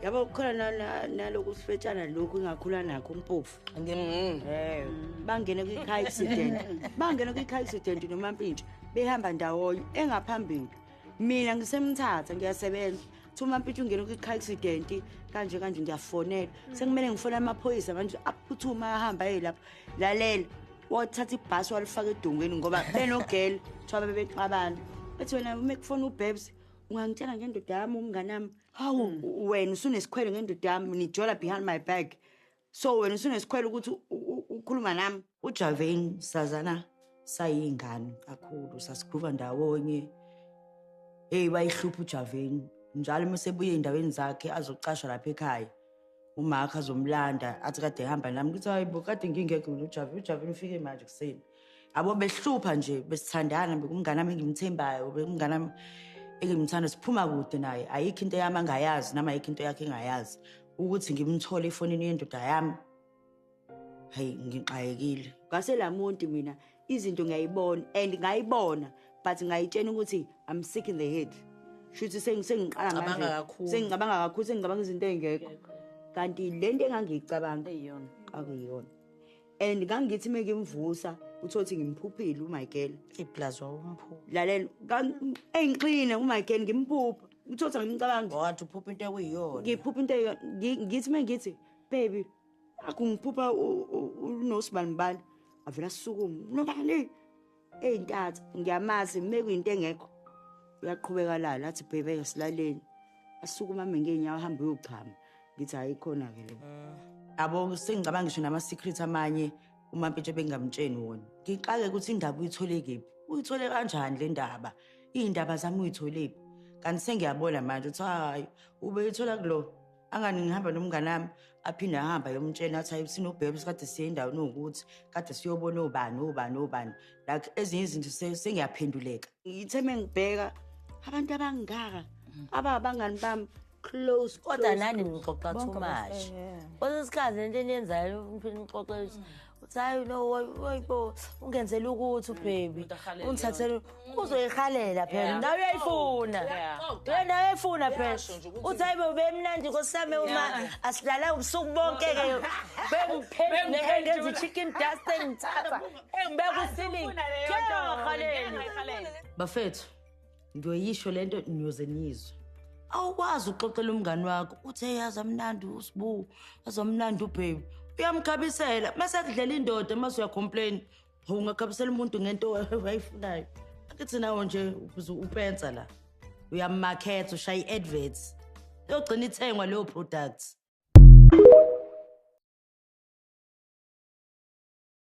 Yabo, khona naloku sifetshana lokhu engakhula nakho, umpofu. Bangena kwi-car accident, bangena kwi-car accident noMampintsha, behamba ndawonye, engaphambili, mina ngisemthatha, ngiyasebenza. Thi uMampintsha ungena kwi-car accident kanje kanje, ngiyafonela, sekumele ngifone amaphoyisa manje, aphuthuma ahamba aye lapho. Lalela, wathatha ibhasi walifaka edongweni ngoba benogela, kuthiwa bebexabana. Ethi wena uma kufona uBabes, ungangitshela ngendoda yami, umngane wami? Hawu, wena usunesikhwele ngendoda yami, nijola behind my back, so wena usunesikhwele ukuthi ukhuluma nami. UJavane sazana sayingane kakhulu, sasigruva ndawonye. Hey, bayihlupha uJavane njalo uma sebuye ey'ndaweni zakhe, azocasha lapha ekhaya, umakhe azomlanda, athi kade ehamba nami. Ngithi hayi bo, kade ngingekho mina. UJavane ufike manje kuseni. Yabo, behlupha nje, besithandana, bekumngane wami engimthembayo, bekumngane wami engimthanda, siphuma kude naye. Ayikho into yami angayazi, noma ayikho into yakhe engayazi. Ukuthi ngimthole efonini yendoda yami, hayi, ngixakekile. Ngaselamonti mina izinto ngiyayibona and ngayibona, but ngayitshena ukuthi I'm sick in the head, shuthi sengiqala Cabanga manje kakhulu. Sengicabanga kakhulu, sengicabanga izinto ey'ngekho, kanti le nto engangiyicabanga Eyiyona. akuyiyona. And ngangithi uma ngimvusa, uthole ngimphuphile uMichael. Iplazi wawumphupha? Lalela, engixine uMichael, ngimphupha, uthole ngimcabanga. Wathi uphupha into ekuyiyona. Ngiphupha into eyodwa. Ngithi uma ngithi, "Baby, akho ngiphupha unosibanibani," avela asukume, "Nobani?" Eyintatha ngiyamazi, mekuyinto engekho uyaqhubeka lala, athi, "Baby, silaleni." Asukuma ame ngey'nyawo, ahambe uyochama. Ngithi hayi, khona-ke lo. Yabo, sengicabanga ngisho nama-secret amanye uMampintsha bengingamtsheni wona. Ngixake ukuthi indaba uyithole kephi, uyithole kanjani le ndaba, iy'ndaba zami uyitholephi? Kanti sengiyabona manje ukuthi hayi, ubeyithola kulo angani ngihamba nomngane wami, aphinde ahamba yomtshela, athi hayi, sinoBhebe, kade siye endaweni ewukuthi, kade siyobona obani, obani, obani. Like ezinye izinto sengiyaphenduleka. Ngithe mengibheka abantu abangaka ababangani bami close Kodwa close, nani close. nixoxa too Bonke much. yeah. Kwesinye isikhathi lento eniyenzayo, niphinde nixoxe uthi hayi no, hayibo, ungenzela ukuthi ubaby Umuntu ahalele. ungithathele, uzoyihalela phela. Nawe uyayifuna. Wena nawe uyayifuna phela. Uyasho nje ukuthi- Uthi hayibo, bemnandi nkosami, uma asidlala ubusuku bonke-ke, bengiphendule, ngenza i-chicken dust, engithatha engibeka uceiling, ngiyahaleli. Bafethu, ngiyoyisho lento, niyoze niyizwe. Awukwazi ukuxoxela umngani wakho uthi yazi amnandi uSibu, azamnandi ubaby, uyamkhabisela, mase kudlela indoda, mase uyacomplain. Ungakhabisela umuntu ngento ayifunayo? Akithi nawo nje upensa la, uyamaketha, ushaya i-adverts, yogcina ithengwa leyo product.